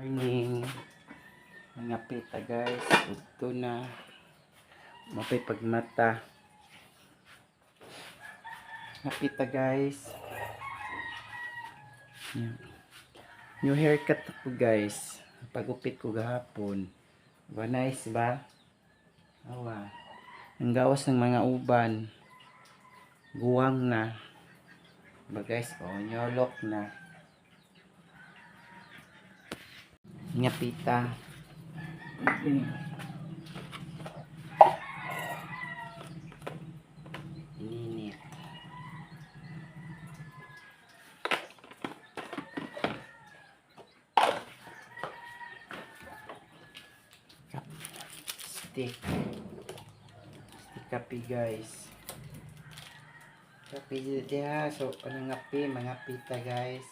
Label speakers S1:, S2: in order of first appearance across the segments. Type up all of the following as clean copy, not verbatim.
S1: Morning. Mga pita, guys. Ito na. Mapay pagmata. Mga pita, guys. Yan. New haircut ako, guys. Pagupit ko gahapon. Ba nice ba? Awa. Ang gawas ng mga uban. Guwang na. Ba guys, oh, nyolok na. Nga pita. Ininit. Stick. Stick kape, guys. Kape diha. So, ano nga pi? Mga pita, guys.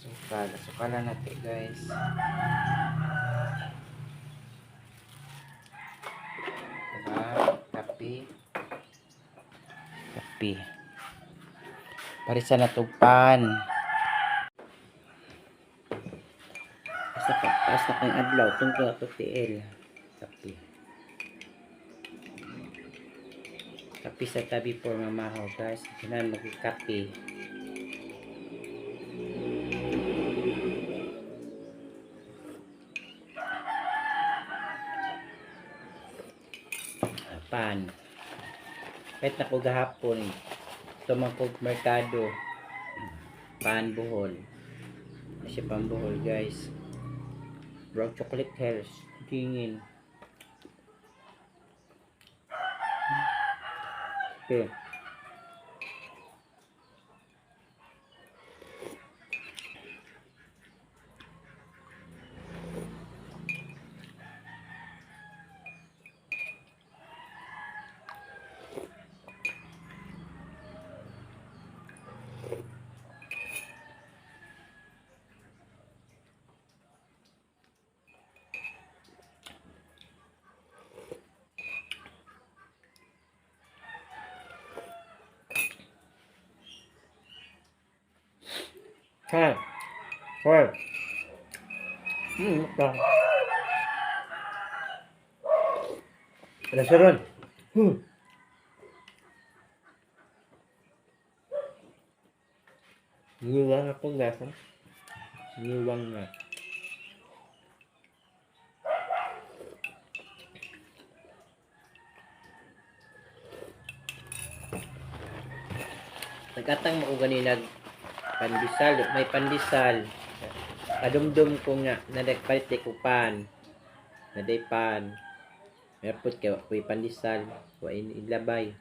S1: Sukal. Sukalan natin, guys. Diba? Kape. Kape. Parisa na tugpan. Basta ka, basta kang adlaw, tungkol ako TL. Kape. Kape sa tabi for mamaho, guys. Ginan magkape. Pan. Kahit na ko gahapon, tumangkog merkado. Pan buhol. Kasi pambuhol, guys. Brown chocolate hills. Tingin. Okay. Ha. Hoy. Ito. Restaurant. Ngiwang ako, guys. Ngiwang na. Nagkatang mo ko ganina pandesal, may pandesal. Kadumdum ko nga nadagpalit ko pan. Naday pan. Meron kay wa ko'y pandesal, wa ilabay.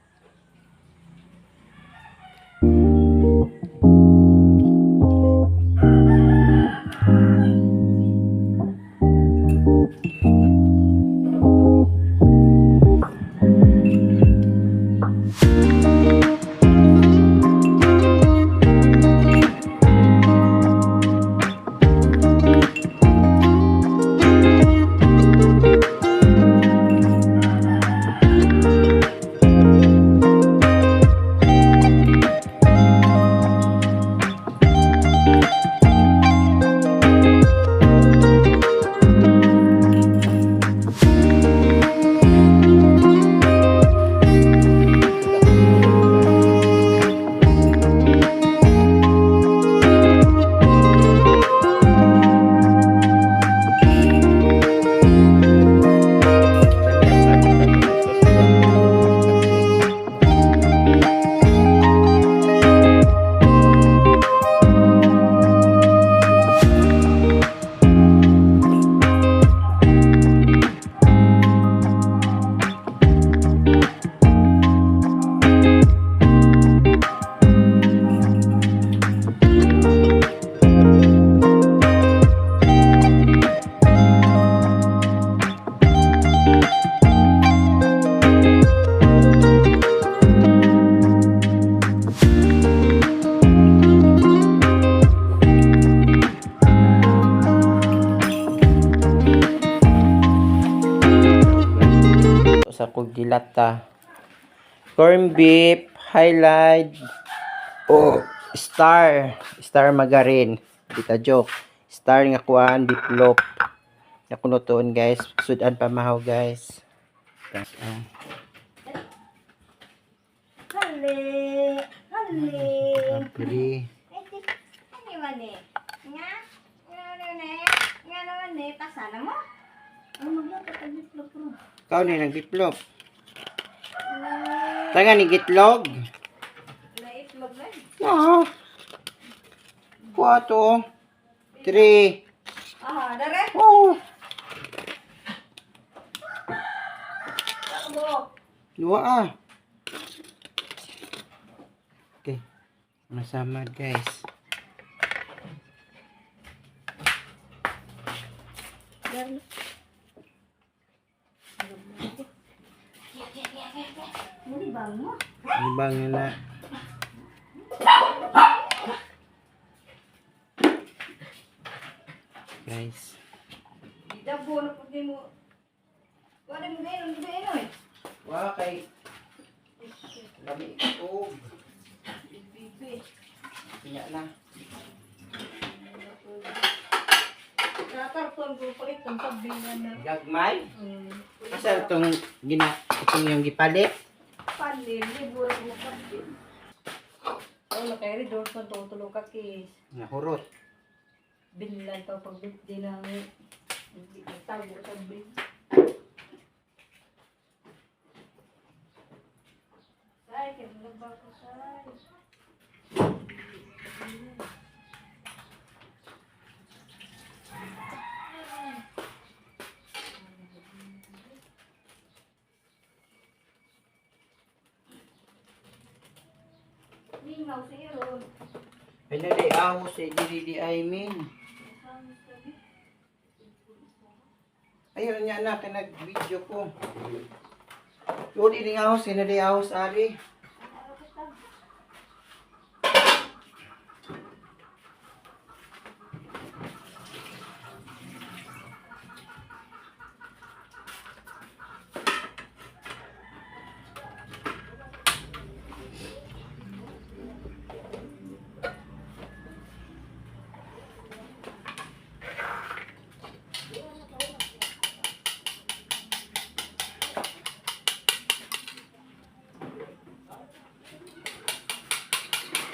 S1: Sa kog dilata. Corn beef, highlight, o Star, Star margarine. Dita joke. Star nga kuan beef loaf. Nga kunutoon, guys. Sudan pa mahaw, guys. Ah.
S2: Hale, hale.
S1: Apri.
S2: Ano man eh? Nga? Nga ano eh? Nga naman eh? Pasana mo? Ano magluto ka ng pro?
S1: Kau ni nang beef loaf. Tanga ni gitlog.
S2: Naitlog na eh.
S1: No. Kuato. 3.
S2: Ah, dere.
S1: Oh.
S2: Ako.
S1: Dua ah. Okay. Masamad, guys.
S2: Dere. Muli bang mo?
S1: Ibang na. Guys.
S2: Dabo na pag mo. Wala mo gayon, gayon eh.
S1: Wa kay lami og
S2: Bibi.
S1: pinya na.
S2: Nakarton ko palit ang pagbilan na.
S1: Gagmay. Asa itong gina itong yung gipalit?
S2: Panil, libur mo kapit. Wala kay ri doon pa tutulong ka kis.
S1: Nga hurot.
S2: Binlan to pag di lang hindi tago sa bin. Say, kay ba ko say. Lingaw sa ron.
S1: Ay nali aho sa diri di ay min. Ayun niya na kay nag-video ko. Yun ining ahos kay nali ahos ari.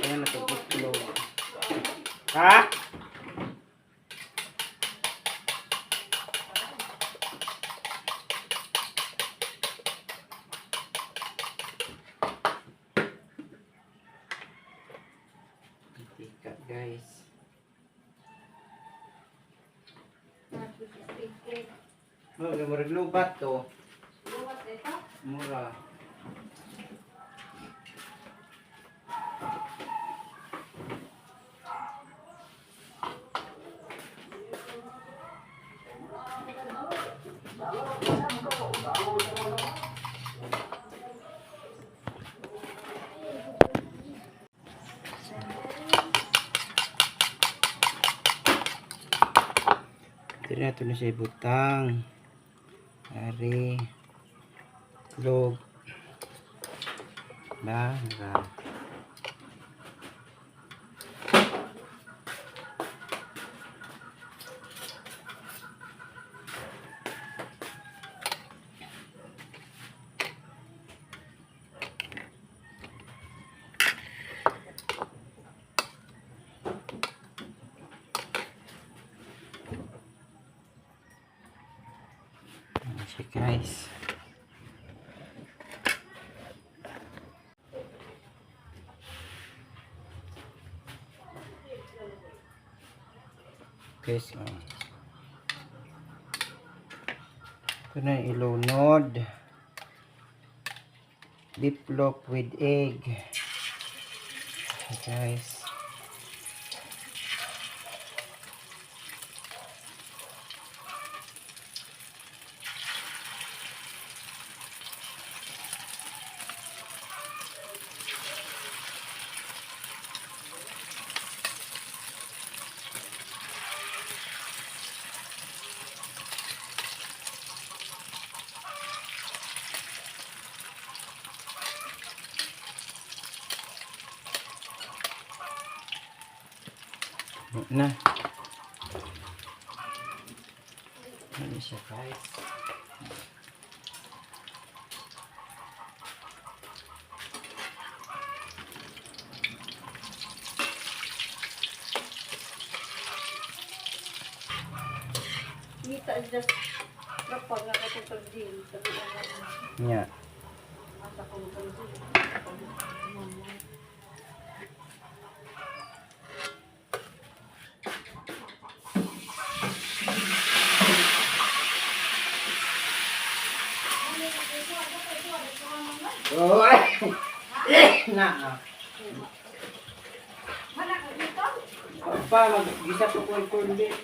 S1: Ayan na itlog. Ha? Mantika, guys. Mura, murag lubat to.
S2: Luwat ito.
S1: Mura. Ito na, ito na siya ibutang. Ari. Itlog. Ba, ba. Ayan siya, guys. Guys, oh. Ito na yung ilunod. Beef loaf with egg. Okay, guys. Na. Ano siya, guys?
S2: Ngita just kapag nga katong pag-gym. Sabi ko nga,
S1: Nya.
S2: asa kong pag-gym.
S1: Oy! Na. Ah.
S2: Mana ko dito?
S1: Pa, mag-gisa ko ko corn beef.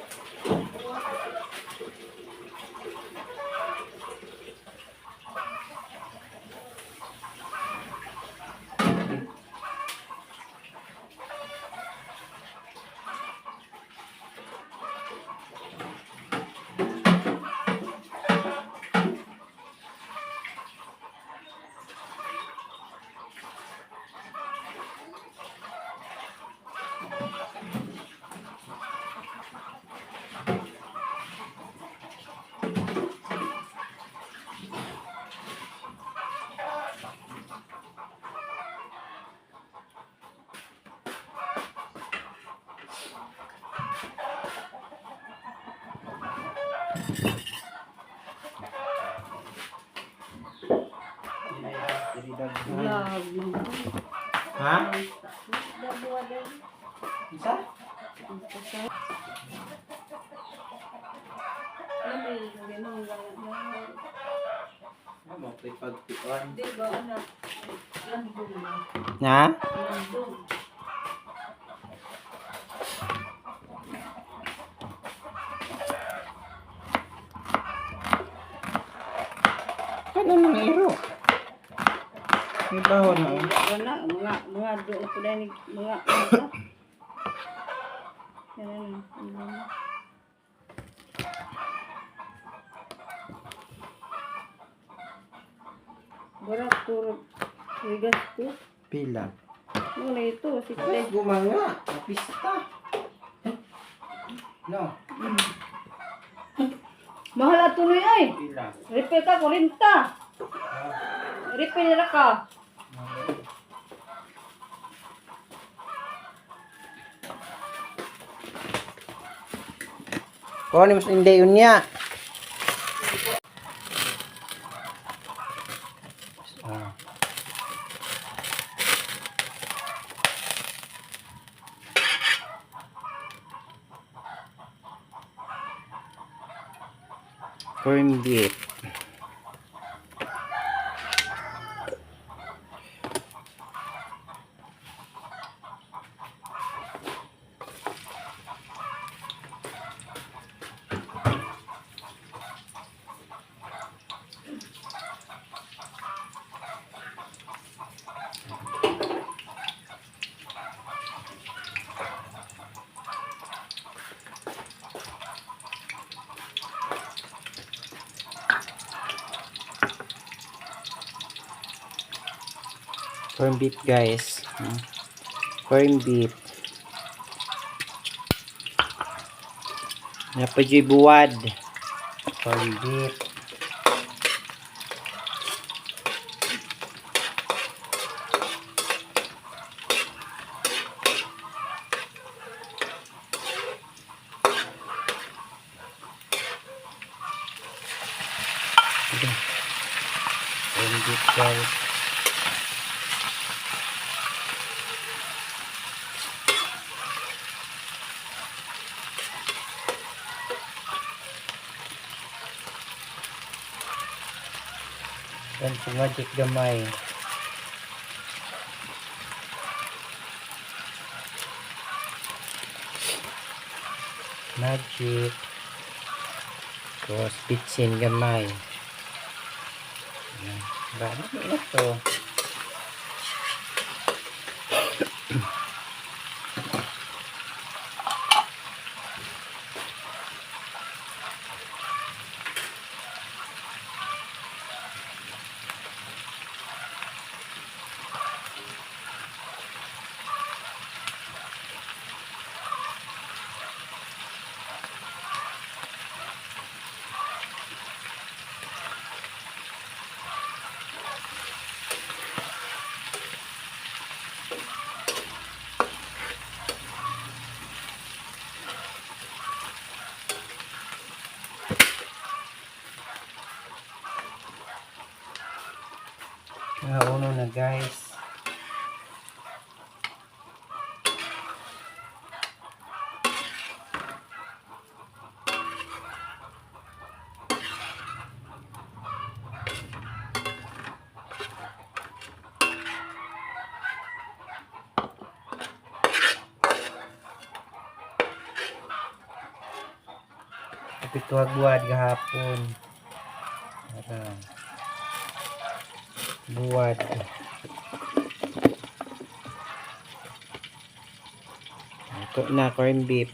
S1: Ha? Isa? Ano, may pagpion.
S2: Di ba anak? Landong na.
S1: Na?
S2: Landong.
S1: Ano nang iro? May baho na, oh.
S2: Wala, mga doon ko dahil mga ano. Yan na, ano na. Barak turo rigas to.
S1: Pila.
S2: Muna ito, si
S1: Ay, gumanga. Napista. No,
S2: Mahal ato ni ay.
S1: pila.
S2: Refill ka, 40. Refill ra ka.
S1: Kuha ni mas hindi yun niya. Ah. Corn beef. Corn beef, guys. Corn beef. Napajoy buwad. Corn beef. Okay. Corn beef, guys. Yan si Magic Gamay. Magic. Tapos bitsin gamay. Ayan. Ba, ano ba ito? guys. Kapituag buwad gahapon. Ara. Buwad. Ito na, corn beef.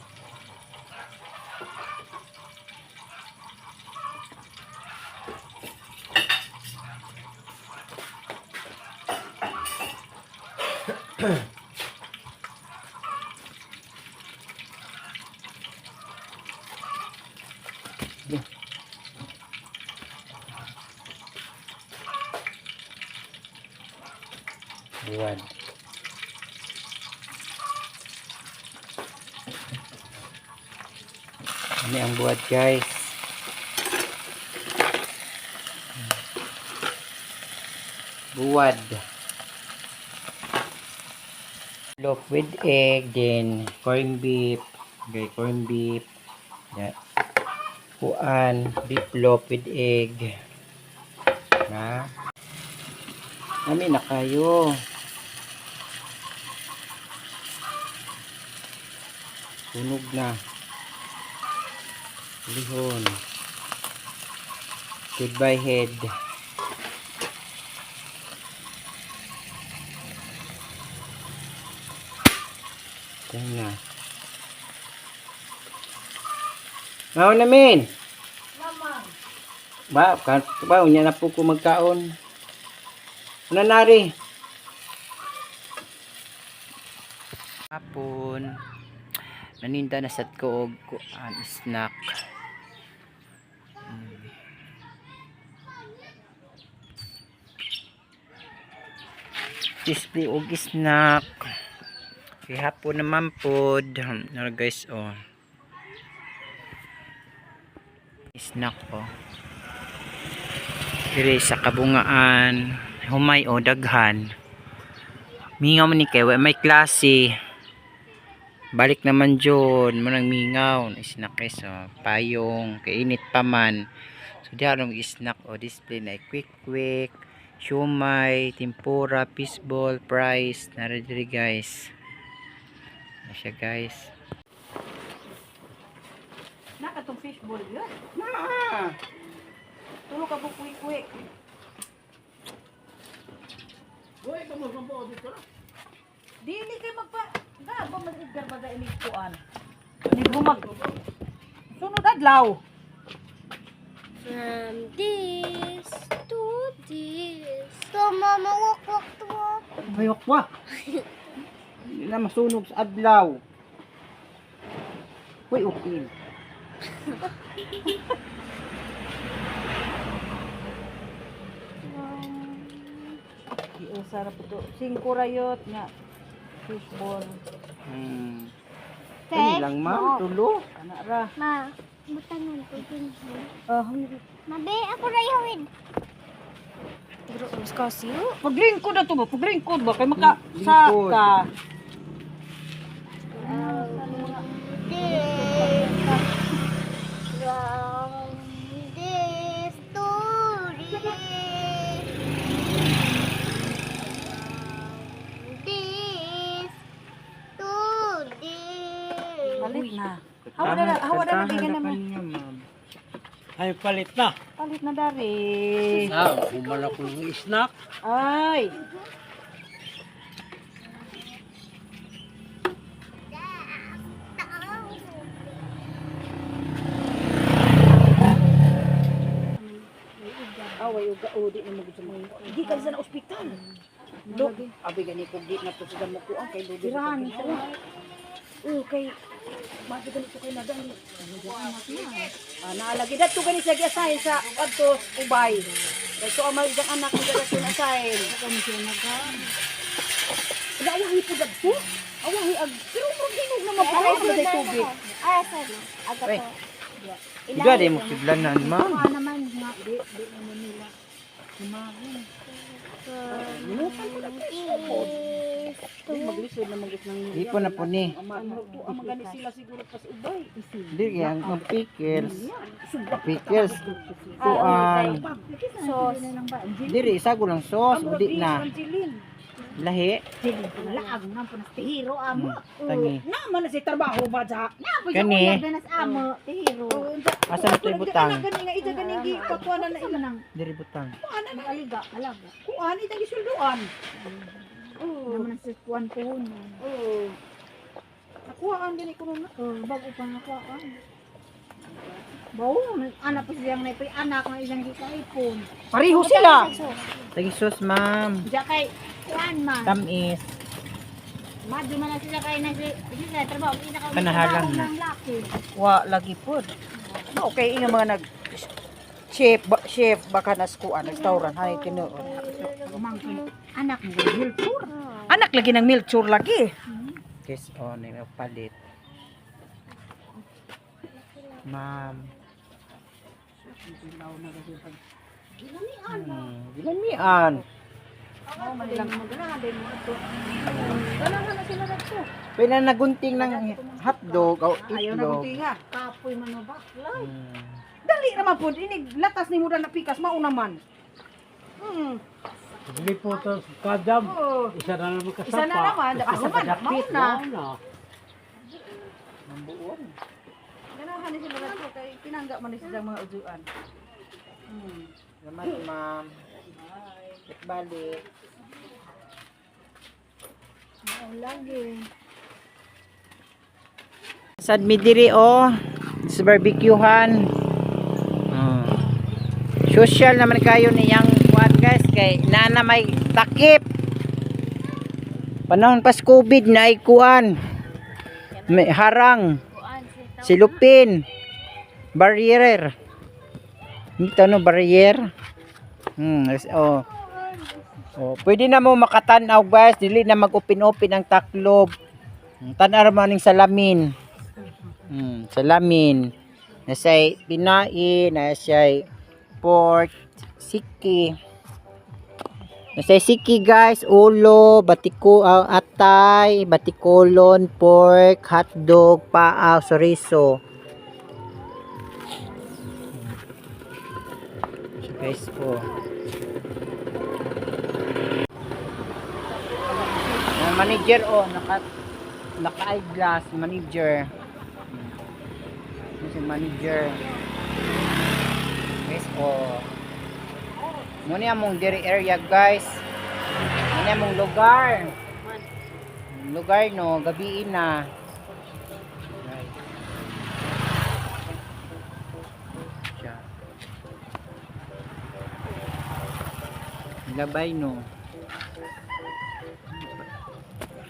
S1: Buwad. Ano ang buwad, guys? Buwad. Loaf with egg, then corn beef. Okay, corn beef. Yeah. Kuan, beef loaf with egg. Na. Amin na kayo. Sunog na. Lihon. Goodbye, head. Yan na. Mao na, min. Ba, kan ba unya na po ko magkaon. Una nari. Hapon. Naninda na sad ko og kuan snack. Display og snack. Kay hapon naman pod. Nara guys oh. Snack oh. Dire sa kabungaan, humay o daghan. Mingaw man ni kay wa may klase. Balik naman jud mo nang mingaw, snack guys oh, payong kay init pa man. So diha rong snack o display na quick quick, siomai, tempura, fishball, fries, nara diri guys. Na siya guys.
S3: Nakatong fishball yun.
S1: Naa.
S3: Tulo ka po quick-quick. Dili kay magpa... Gaba mag-iggar ba dahil kuan? Ni bumag. Sunod adlaw.
S2: From this to this. So, mama, walk, walk, walk.
S1: Bayok wa. Hindi na masunog sa adlaw. Uy, okay.
S3: Giusa ra po to. Singko rayot nga fishball.
S1: Ano lang ma'am, tulo.
S3: Ana ra.
S2: Ma, butangan ko din.
S3: Ah,
S2: Mabe, ako rin hawid.
S3: paglingkod na to ba? Paglingkod ba kay maka sa
S1: Lingkod.
S3: ka.
S2: This, from this to this. From this to this.
S3: Palit na. Hawa na, hawa na nabigan naman.
S4: Ay, palit na.
S3: Palit na dari.
S4: Ah, kumala ko ng snack.
S3: Ay. Away uga o di na mo gusto mo. Di ka sa ospital. Do, abi gani ko di na to sa mo ko ang kay lubi. Tirahan ko. Oh, kay Mati gani ko kay nagali. Ah, naalagi dadto gani siya gi-assign sa adto Ubay. Kay to ang mga isang anak ni dadto na assign. Naawahi po dagto. Awahi ag pero murag hinog naman po ay sa tubig.
S2: Ay, sorry. Aga
S1: Uy.
S2: to.
S1: Iga, di mo kiblanan ma'am.
S2: naman.
S3: Di di naman nila. Kumain. Minutan ko na presyo po. Maglisod na magit ng
S1: Ipon na po ni.
S3: Ang magani sila siguro pas ubay.
S1: Dili ang ang pickles.
S3: Sobra.
S1: Pickles. Kuan.
S2: Sauce.
S1: Diri isa ko lang sauce, udi na. Lahi.
S2: Laag na po nas tihiro amo.
S1: Tangi.
S3: Naman na si trabaho ba dya?
S1: Kani.
S2: Ganas amo tihiro.
S1: Asa na to ibutang?
S3: Anak gani nga ida gani gi pakuan na ila.
S2: Nang
S1: Diri butang.
S3: Kuan na
S2: aliga alaga.
S3: kuan ida gisulduan. Oo.
S2: Naman ang kuan puhon.
S3: Oo. Nakuhaan gani ko na.
S2: Oh, bago pa nga kuan. Bawo, anak pa siyang naipoy anak ng isang gikaipon.
S3: Pareho sila.
S1: Tagi sauce, ma'am.
S2: Diya kay kuan man.
S1: Tamis.
S2: Madyo man na sila kay na si sila trabaho ina ka.
S1: Kanahalang na.
S2: ng laki.
S3: Wa lagi pod. No, okay inga mga nag chef ba, chef baka nas kuan restaurant hay tinuod.
S2: Umangkin anak mo hilpur.
S3: Anak lagi ng milchur lagi.
S1: Kiss on, oh, palit. Ma'am. Gilamian. Pwede na nagunting ng hotdog o
S3: Ayaw na
S1: itlog.
S3: guntinga.
S2: Kapoy man mo bakla.
S3: Dali raman pod inig latas ni muda na pikas mauna man.
S4: Bili po ito sa kadam.
S3: Oo.
S4: Isa na naman kasapa.
S3: Isa na naman,
S4: Isa
S3: asa man,
S4: kadakit,
S3: mauna.
S4: mauna.
S3: Ganahan ni sila lato kay pinangga man ni sila mga ujuan.
S1: Salamat, ma'am. Balik.
S2: Mao lagi.
S1: Sad mi diri oh sa barbecuehan. Oh. Social naman kayo niyang kuan guys kay nana may takip. Panahon pas COVID na ay kuan. May harang. Silupin. Barrier. Hindi to no barrier. Oh. Oh, pwede na mo makatanaw guys, dili na mag-open-open ang taklob. Tan-aw man ning salamin. Salamin. Nasay pinai, nasay pork, siki. Nasay siki guys, ulo, batiko, atay, batikolon, pork, hotdog, paa, chorizo. So guys po. Ang manager oh, naka eyeglass manager. Yun si manager. Guys oh. Muna among diri area guys. Muna among lugar. Lugar no, gabiin na. Right. Siya. Labay no.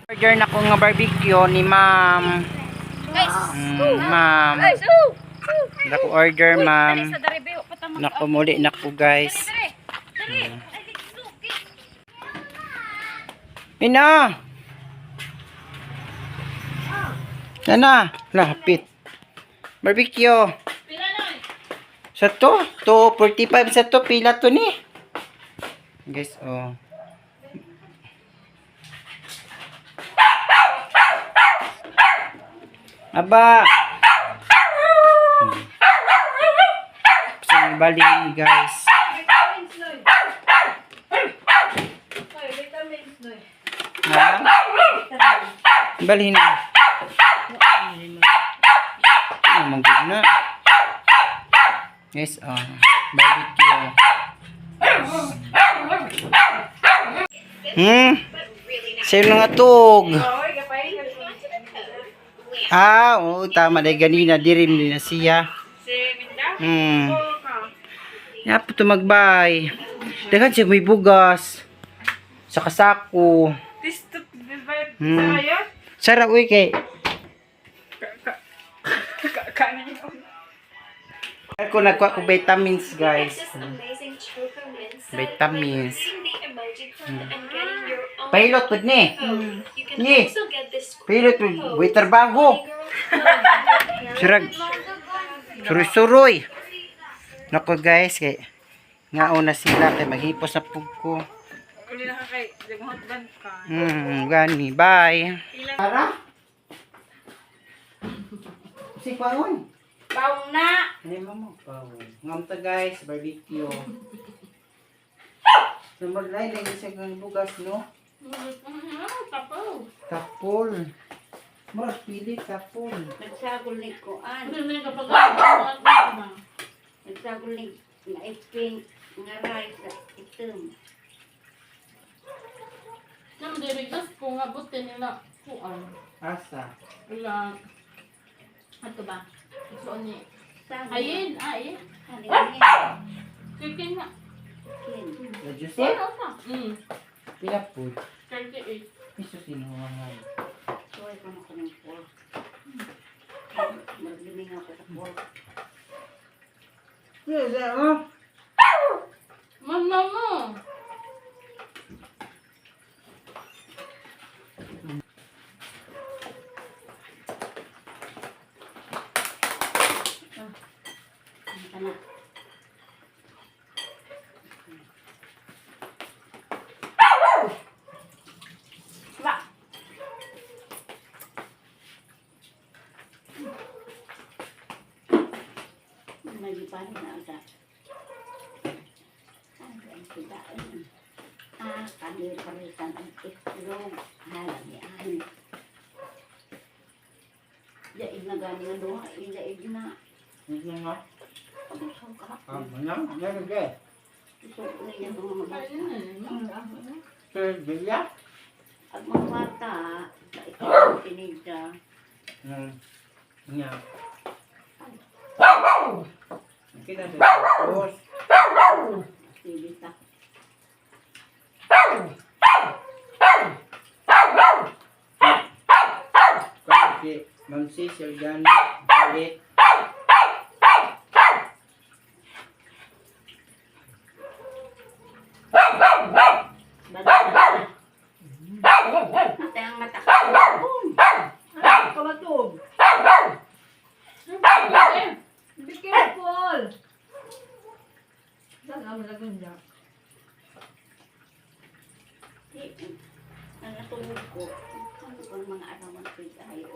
S1: Order na ko nga barbecue ni ma'am. Ma'am. Naku order ma'am. Naku muli naku guys. Ina. Nana, lapit. Barbecue. Sa to, 2.45 sa to, pila to ni. Guys, oh. Aba. So, balin guys. Ha? Balhin na. Ano mong good na? Yes, oh. Barbecue. Sa'yo na nga tug. Ah, oo, tama dahil ganina, dirim din na siya. Ya po tumagbay. Daghan siya may bugas. Sa kasako. Sara uy kay. Ako nagkuha ko vitamins guys. Vitamins. Pilot pud ni. Ni. Pilot pud way trabaho. Sirag. Suroy-suroy. Nako guys kay ngaon na sila kay maghipos na pug ko.
S5: Uli na ka kay Jaghotban ka.
S1: Gani. Bye. Tara. Si Kwangon.
S3: Paong na!
S1: Ano mo mo? Ngamta guys, barbecue. Sumagay lagi sa kang bugas, no?
S5: Kapaw.
S1: Kapol. Murag pili kapol.
S3: Nagsagol ni Kuan.
S5: Ano na kapag ano
S3: Nagsagol ni naiping nga rice sa itim.
S5: Nam dirigdas ko nga buti nila kuan.
S1: Asa.
S5: Ila ato ba? So ni
S3: Sagol.
S5: ayin, ayin.
S3: Ano yun?
S5: Chicken na.
S3: Kin.
S1: La Jose?
S5: Ano sa?
S1: Pila po.
S5: 38.
S1: Piso sinuwangan.
S3: Suway ko na ko ng pork. Magliming ako sa pork.
S1: Yes, ah.
S5: Mama mo.
S3: Ano ka na? Ba! May liparin na ata. Ano ang kitaan? Ah, kanil-paritan ang itlog. Halang ni Ani. Daig na gani nga duha, daig na.
S1: Ano nga?
S3: Pag-usaw ka.
S1: Ah, mana? Ano ga?
S3: Gusto ko na yung mga bata.
S5: Ayun na.
S1: Sir, bilya?
S3: Ang mga bata, sa ikaw tinida.
S1: Nga. Kita sa tapos.
S3: Silita.
S1: Kasi, Ma'am Cecil, gani, palit.
S3: Baga na. Ate ang mata ko.
S2: Kabatog. Be careful. Saan ang lagunda?
S3: Di, ang natulog ko. Ano ko ang mga arawan ko ayo.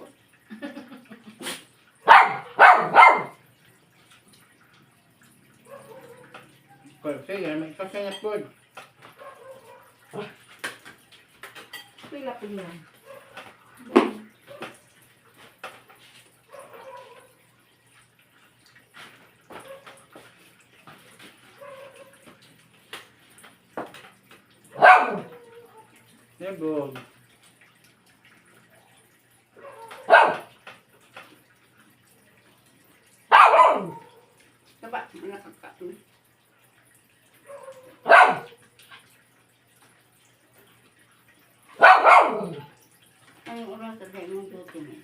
S1: Kasi, may kasi na po.
S2: Pila po niya.
S1: Nebog.
S3: Kaba, nakaka. Anong oras na tayo mong duty niya?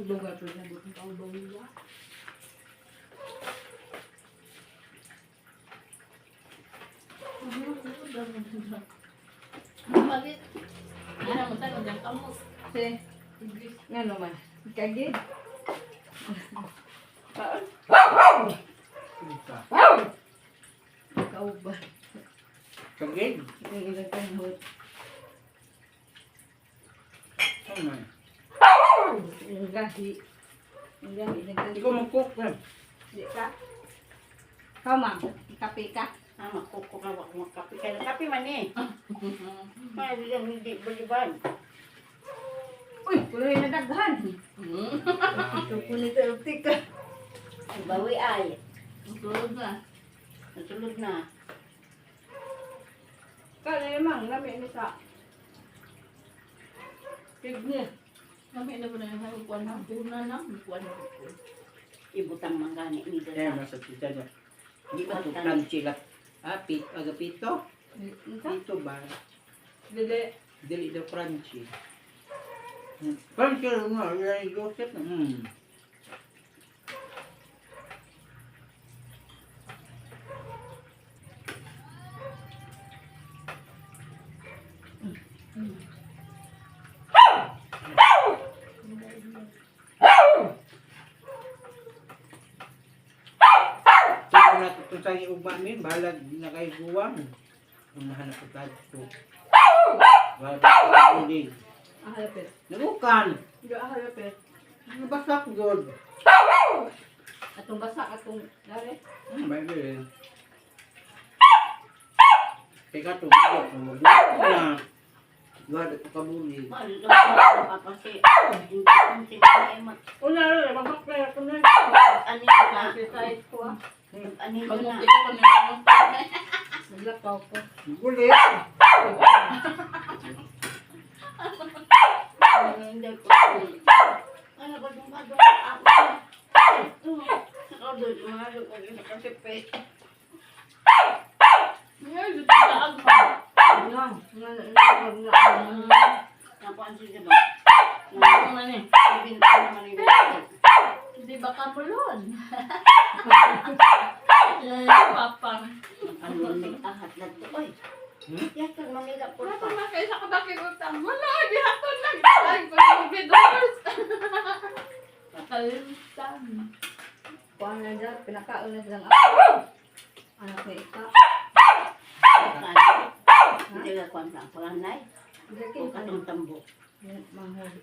S5: Lugar po na butong tao bawiya. Malit. Ano mo tanong dyan kamos.
S2: Si, nga naman. Kagid.
S1: Ika.
S2: Kauba.
S1: Kagid.
S2: Yung ilang kanhot.
S1: Ano man?
S2: Yung gahi. Yung gahi.
S1: Hindi ko mag-cook na.
S2: Di ka. Ikaw, ma'am. Kape ka.
S3: Ah, makuko ka, wag mo kape. Kaya kape man eh. Ay, yung hindi baliban.
S2: Uy, kuloy na daghan. Kukunin sa optik ka.
S3: Bawi ay.
S5: Tulog na.
S3: Natulog na.
S2: Kaya mang, lami ni sa kidney.
S5: Kami na po na yung kuwan na. Una na. Kuwan na.
S3: Ibutang manggani ni
S1: Eh,
S3: Dada.
S1: masa tita niya. Hindi ba ito crunchy lang? Ah, pit, aga pito? Pito ba?
S2: Dili.
S1: Dili daw crunchy. Crunchy lang nga, yan yung Joseph. Ito na ito. Unsa ni ugma min balag di na kay buwang. Unahan na pagkad ko. Balag.
S5: Ahalapit.
S1: Nagukan.
S5: Hindi ahalapit.
S1: Nabasak gud.
S5: Atong basa atong dare.
S1: Baby. Teka to, na. Duha ko kabuli.
S5: Una ra mamakay ako na. Exercise ko ah. Pagmukti ko kami mo. Naglakaw ko.
S1: Guli.
S5: Hindi ba kamulon? Papang. Wala na kayo sa kabakikutang. Wala, di haton lang. Ay, pag-bidors. Nakalimutan.
S2: Kuha na dyan, pinakaon na silang ako. Anak ni Ika. Manghod.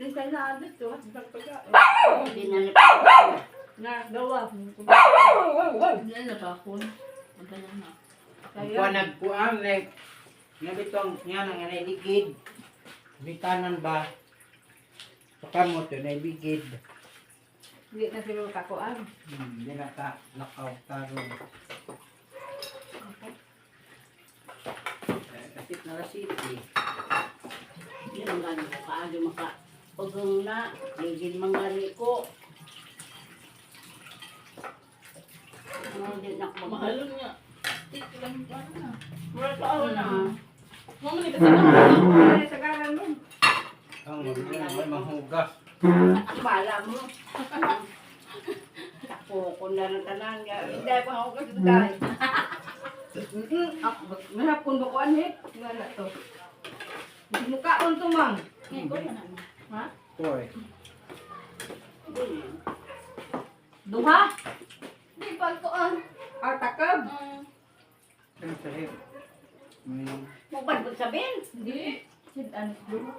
S5: Minsan na ano to, Na, gawa. Hindi na bakon. Magalang na.
S1: Kuha nagkuang like nabitong niya nang naligid. Bitanan ba? Sa kamot yun naibigid.
S2: Hindi na siguro kakuan.
S1: Di na ka lakaw karon. Kapit na la city.
S5: Mahalon nga. Tik lang pa na. Mura sa ako na. Mama ni kasi na.
S2: Ay, sagaran mo.
S1: Ang maganda may manghugas.
S3: Bala mo. Ako ko na ng tanan nga. Hindi pa ako kasi dahil.
S2: Mahap kung bukuan eh. Wala to. Hindi mo kaon to, mang.
S5: Ha?
S1: Koy.
S2: Duha?
S5: Di pagkuan.
S2: Ah, takab.
S1: Ang sahib. May
S3: Mo ba sabihin?
S5: Hindi. Sid ano duha.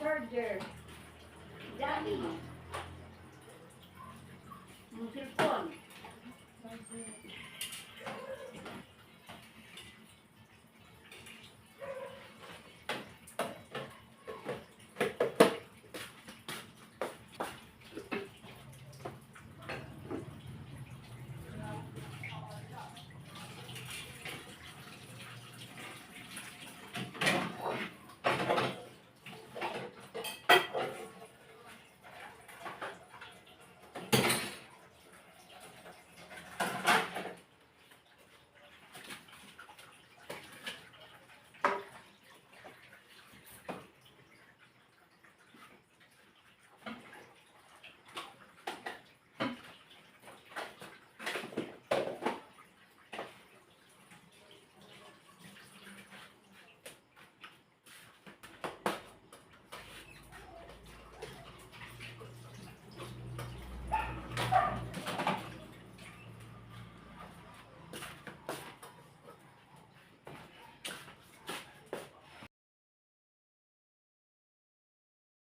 S2: Charger.
S3: Dali.